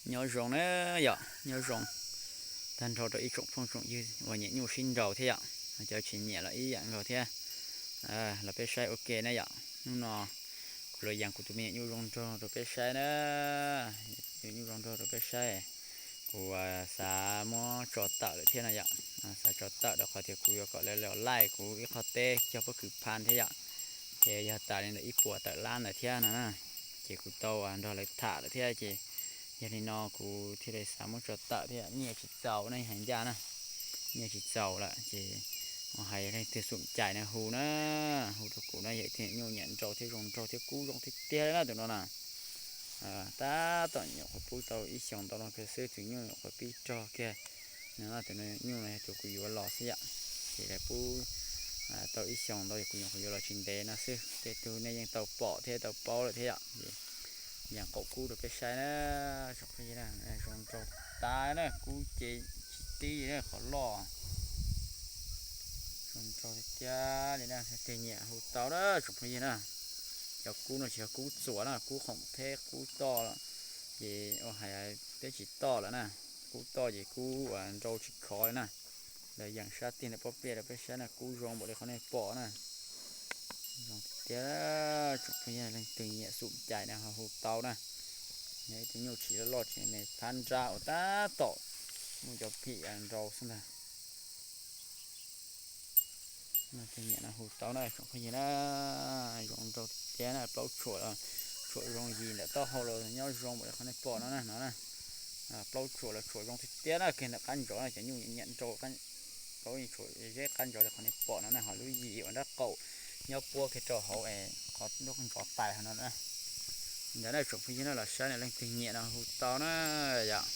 Nyob zoo na yom, nyob zoo tag nrho rau ib tsoom phooj tsoom ywg uas nyiam nyuj sib nraus thiab yom, cov tsis nyiam los ib yam nkaus thiab. Los peb saib ua ke na yom. Hnub no kuv los yees kuv tus me nyuam nyuj zoo nraug rau peb saib na. Nyuam nyuj zoo nraug rau peb saib. Kuv xav muab tso tawm lawm thiab no yom. Xav tso tawm rau qhov tias kuv yuav kom lawv los laij kuv ib qho teb cog pob kws pha thiab yom. Ces yog tas li ntawm ib puas tawm lab ntawd thiab no na. Ces kuv tau nrog lawv tham lawm thiab ces yog li no kuv thiaj li xav muab tso tawm thiab. Nyiaj tsis txaus na, hais ncaj na, nyiaj tsis txaus lawm ces ua hais leej twg xum cai na hu na, hu rau kuv na, yog ib tug nyuj nyiam nraus thiab zoo nraug thiab kub zoo tiag tiag li na tus no na. Tab tom nyuam qhuav pub tau ib xyoos ntau no kiag xwb, tus nyuj nyuam qhuav pib rog kiag no. Tus no nyuj no yog tus kuv yuav los xwb yom. Ces lawv pub tau ib xyoos ntau, yog kuv nyuam qhuav yuav los tsis ntev no xwb. Tej tug nej yeej tau pom thiab tau paub lawm thiab yom. Yees qaum kub rau peb saib na. Tsoom phooj ywg na, zoo nraug tas na, kub ces tsis tib na, qhov loj. Zoo nraug tiag tiag li na, leej twg nyiam hu tau na tsoom phooj ywg na. Cov kub no tsis yog kub txuas na, kub khoom theb kub toj ces ua hais peb tsis toj lawm na. Kub toj ces kub uas nrau tsis khov li na. Lawv yees sab tiag ntawm pob pliaj rau peb saib na, kub zoo npaum li qhov nej pom na. Zoo tiag tiag, tsoom phooj ywg leej twg nyiam xum cai na ho hu tau na. Yog ib tug nyuj tsis loj loj tsis me phab nrab uas tab tom muaj cov phim nrau xwb ntag. Leej twg nyiam no hu tau na tsoom phooj ywg na. Zoo nraug tiag tiag na, plaub tshuam, tshuam zoo yim ntawm taub hau los nyob zoo npaum li qhov nej pom no na no na. Plaub tshuam los tshuam zoo tiag tiag na, kiag ntawm qab ntsov na, cov nyuj nyiam nrau, plaub tshuam zeb qab ntsov li qhov nej pom no na, ho lub yim uas nrab qaum nyob puab kiag rau hauv es qhov lub ntsov tais hauv no na. Ntawd na tsoom phooj ywg na, los saib na, leej twg nyiam no hu tau na yom.